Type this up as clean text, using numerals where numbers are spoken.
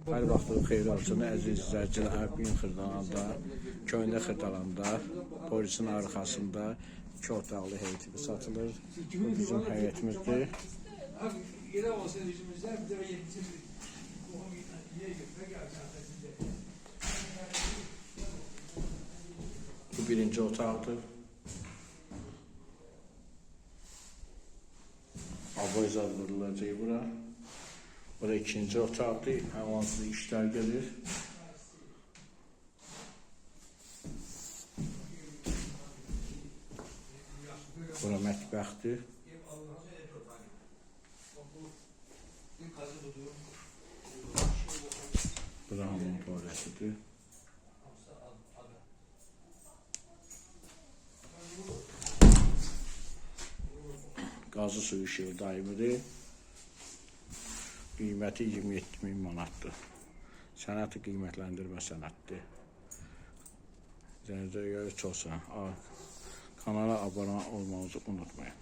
Hər vaxtınız xeyir olsun, əziz izləyicilər. Bu gün Xırdalanda, Köhnə Xırdalanda, polisin arxasında iki otaqlı heyəti satılır. Bu bizim həyətimizdir. Yine olsun yüzümüzde bir de yetişir. Niye götüre gelsin? Bu birinci otaqdır. Aboyzad vurulacaq bura. Bura ikinci otaqdır. Həvansız işlər gedir. Bura mətbəxdir. Bura hamam tualetidir. Qazı suyu işığı daimidir. Qiyməti 27 min manatdır. Sənəti qiymətləndirmə sənətdir. Zəncirə görə çox sağ olun. Kanala abunə olmanızı unutmayın.